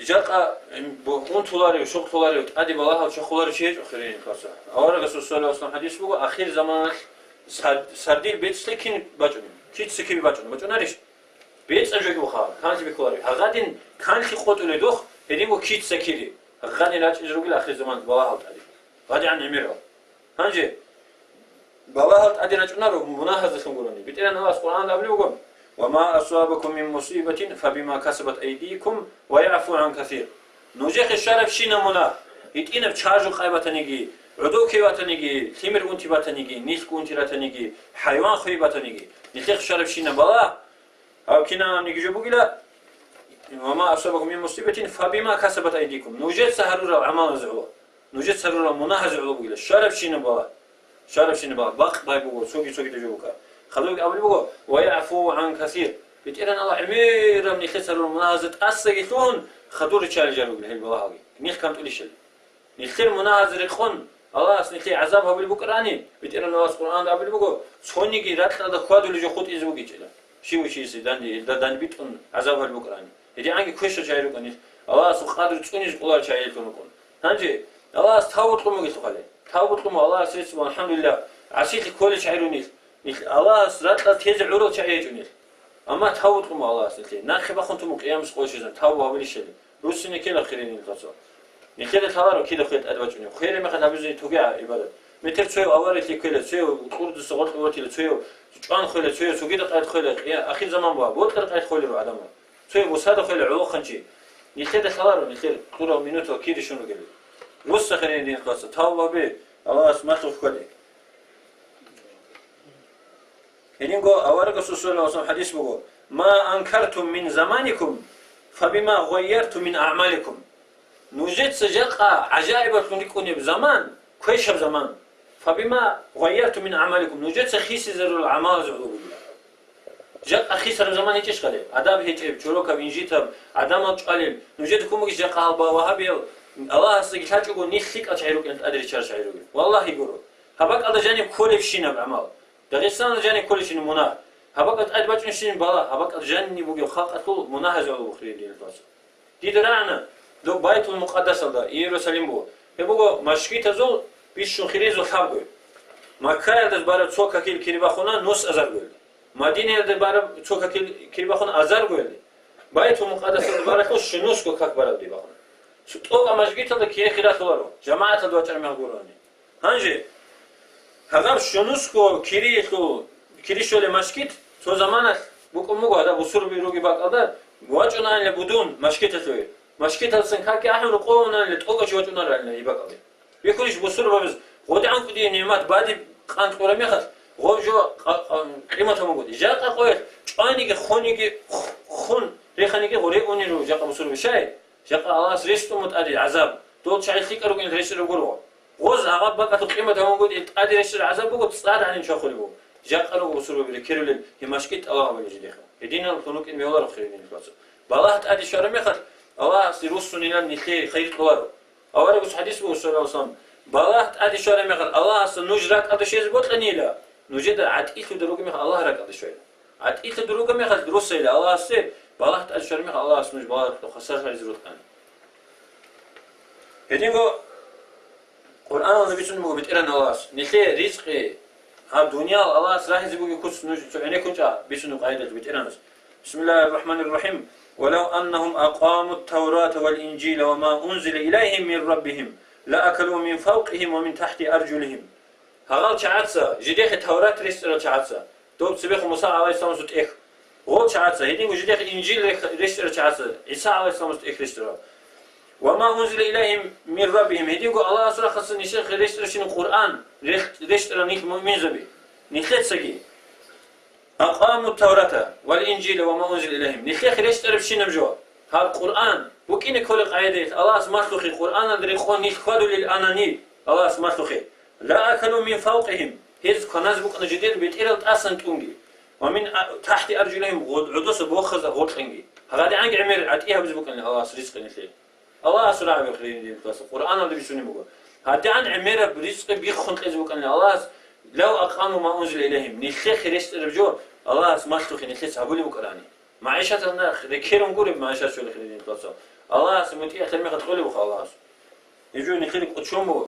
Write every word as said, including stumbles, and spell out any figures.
Жакъа, м, бу-, унтуларев, щукълъуларев, тӀаде балагьал чвахуларев чи гьечӀо хирин хваса. Аварагасул саллаллагьу гӀалайгьи ва саллам хӀадис буго, ахир заманалъ сар-, сардил бецӀлъи кин бачӀунеб? Кица кири бачӀунеб? БачӀунарищ? БецӀаб жоги буха, канлъи бихьуларев. Гьагъадин канлъи къотӀулев духъ, гьединго кица кири. Гьагъадин рачӀизе ругел ахир заман балагьал тӀаде. ГъадигӀан гӀемерал. Гьанже, балагьал тӀаде рачӀунаро мунагьазелъун гурони. БетӀергьан Аллагьас Къуръаналда абулеб буго: «Ва ма асабакум мин мусибатин, фабима касабат айдикум, ва яъфу гӀан касир». Нужехъе щварабщинаб мунагь, гьитӀинаб чаржу къай батаниги, гӀодов ккей батаниги, лъимер унти батаниги, нилъго унти ратаниги, хӀайван хвей батаниги, нилъехъе щварабщинаб балагь, гьав кинабниги жо бугила, «Ва ма асабакум мин мусибатин, фабима касабат айдикум». Нужеца гьарурал гӀамалазе гӀоло. Нужеца гьарурал мунагьазе гӀоло бугила. Щварабщинаб бала. Щварабщинаб бала. Бакъ бай буго, цоги-цогида жо бука. Хадубги абулеб буго: «Ва яъфу гӀан касир». БетӀергьан Аллагь гӀемераб нилъеца гьарурал мунагьазе тӀасаги лъугьун, хадур риччалел жал ругел гьел балагьалги. Нилъ кантӀулищали. Нилъер мунагьазе рекъон, Аллагьас нилъее гӀазаб гьабулеб букӀарани, БетӀергьан Аллагьас Къуръаналда абулеб буго, цониги ракьалда хьвадулеб жо хутӀизе бугечӀила. Щив-щивсе данде, илда данде битӀун гӀазаб гьабулеб букӀарани. ГьедигӀанги квешал чагӀи рукӀанил, Аллагьасул къадру цӀунизе кӀоларел чагӀи релъун рукӀун. Гьанже Аллагьас тавбу кьун бугелъухъали, тавбу кьун буго Аллагьас рецц буго, алхӀамдулиллагь, гӀасилъи кколел чагӀи рунил, нилъ Аллагьас ракьалда тезе гӀурал чагӀи гьечӀо нилъ. Амма тавбу кьун буго Аллагьас нилъее. Нахъе бахун тун буго къиямас къо щвезан, тавбу гьабилищали. Руссине ккела хирин нилъ вацал. Нилъеда лъаларо кида хвел тӀад бачӀунеб. Хвелеб мехалъ гьабизе тогегӀан гӀибадат. Метер цояв аварилъи ккела, цояв кьурдаса гъоркье ватила, цояв чӀван хвела, цояв цогида къайд хвела, къия-, ахир заман буго, бокьарда къайд хвеларо гӀадамал. Цояв бусада хвела гӀолохъанчи. Нилъеда лъаларо, нилъер кьурал минутал кири щун ругели. Русса хирин дин хваса, тавбу гьабе, Аллагьас малъухъ хьваде. Гьединго аварагасул саллаллагьу гӀалайгьи ва саллам хӀадис буго: «Ма анкартум мин заманикум, фабима гъайяртум мин аъмаликум». Нужеца жакъа гӀажаибаблъун рикӀкӀунеб заман, квешаб заман, «фабима гъайяртум мин аъмаликум», нужеца хисизарурал гӀамалазе гӀоло бугила. Жакъа хисараб заман гьечӀищ гьале? Адаб гьечӀеб, чорокаб, инжитаб, гӀадамал чӀвалел. Нужеда кумагищ жакъа гьалба вагьабиял Аллагьасдаги лъачӀого нилъ лъикӀал чагӀи рукӀин, тӀаде риччарал чагӀи ругел? Валлагьи гуро. Гьаб бакӀалда жаниб кколебщинаб гӀамал. Дагъистаналда жаниб кколебщинаб мунагь. Гьаб бакӀалда тӀад бачӀунщинаб балагь, гьаб бакӀалда жаниб бугеб халкъалъул мунагьазе гӀоло буго хирин динал вацал. Дида рагӀана, доб Байтул-Мукъаддасалда, Иерусалим буго. Гьеб буго машгитазул бищун хиризул лъабго. Маккаялдаса бараб цо какил кири бахуна нус азаргоялде. Мадинаялда бараб цо какил кири бахуна азаргоялде. Байтул-Мукъаддасалда баралъул щунусго как бараб дир бахуна. Цо тӀокӀаб машгиталда кири хиралъуларо, жамагӀаталда вачӀараб мехалъ гурони. Гьанже, гьагъаб щунусго кириялъул, кири щолеб машгит цо заманалъ букӀун буго, гьадаб бусурби ругеб бакӀалда вачӀунаанила будун машгиталъуве. Машгиталдасан какги ахӀун рокъов унаанила тӀокӀав чи вачӀунаралила гьеб бакӀалде. Бихьулищ бусурбабаз гъодигӀан кӀудияб нигӀмат бадиб къан кьураб мехалъ, гъов жо къа-, къа-, къимат гьабунгутӀи. Жакъа къоялъ чӀваниги, хуниги, хун реханиги гъоре унел руго жакъа бусурби. Щай? Жакъа Аллагьас рещтӀун буго тӀаде гӀазаб. Дол чагӀи лъикӀал ругел рещтӀараб гуро. Гъоз гьаб бакӀалъул къимат гьабунгутӀи, тӀаде рещтӀараб гӀазаб буго, цӀар гьанив чвахулеб буго. Жакъа руго бусурбаби рекерулел гьеб машгит тӀалаб гьабулел жидехъе. Гьединал лъун рукӀин меоларо хирин вацал. Балагь тӀаде щвараб мехалъ, Аллагьасе руссунилан нилъее хайир кьоларо. Аварагас хӀадис буго, саллаллагьу гӀалайгьи ва саллам: «Балагь тӀаде щвараб мехалъ Аллагьасда нуж ракӀалде щвезе бокьанила, нужеда гӀатӀилъуда ругеб мехалъ Аллагь ракӀалде щвайила». ГӀатӀилъуда ругеб мехалъ руссайила Аллагьасде, балагь тӀаде щвараб мехалъ Аллагьас нуж балагьалъухъа сахлъизе рукӀана. Гьединго Къуръаналда бицун буго БетӀергьан Аллагьас, нилъее ризкъи, гьаб дуниял Аллагьас рагьизе бугеб куц нуж цо гӀенеккун чӀа, бицун буго къайдалъ БетӀергьанас. Бисмиллагьир рахӀманир рахӀим. «Ва лав аннагьум акъамут таврата вал инжила ва ма унзила илайгьим мир раббигьим, ла акалу мин фавкъигьим ва мин тахти аржулигьим». Гьагъал чагӀаца, жидехъе Таврат рещтӀарал чагӀаца, доб цебехун Муса гӀалайгьиссаламасул тӀехь, гъол чагӀаца, гьединго жидехъе Инжил рещтӀарал чагӀаца, ГӀиса гӀалайгьиссаламасул тӀехь рещтӀарал. «Ва ма унзила илайгьим мир раббигьим», гьединго Аллагьасул рахъалъа нилъехъе рещтӀарабщинаб Къуръан рещтӀарал нилъ муъминзаби, нилъецаги. «Акъамут таврата вал инжила ва ма унзила илайгьим». Нилъехъе рещтӀарабщинаб жо, гьаб Къуръан, букӀине кколеб къагӀидаялъ Аллагьас малъухъе, Къуръаналда рекъон нилъ хьвадулел анани Аллагьас малъухъе. «Ла акалу мин фавкъигьим», гьез кваназе букӀана жидер бетӀерал тӀасан тӀунги. «Ва мин а-, тахти аржулигьим», гъо-, гӀодоса бохазда гъоркьанги. ГьадигӀанги гӀемер гӀатӀи гьабизе букӀана Аллагьас ризкъи нилъее. Аллагьас рагӀаби хирин динал вацал, Къуръаналда бицунеб буго. ГьадигӀан гӀемераб ризкъи биххун кьезе букӀанила Аллагьас, «лав акъаму ма унзила илайгьим», нилъехъе рещтӀараб жо Аллагьас малъухъе нилъеца гьабулеб букӀарани. МагӀишаталда рекерун гуреб магӀишат щолеб хирин динал вацал. Аллагьасе мутӀигӀлъи мехалъ кьолеб буго Аллагьас. Гьеб жо нилъеда кӀочон буго,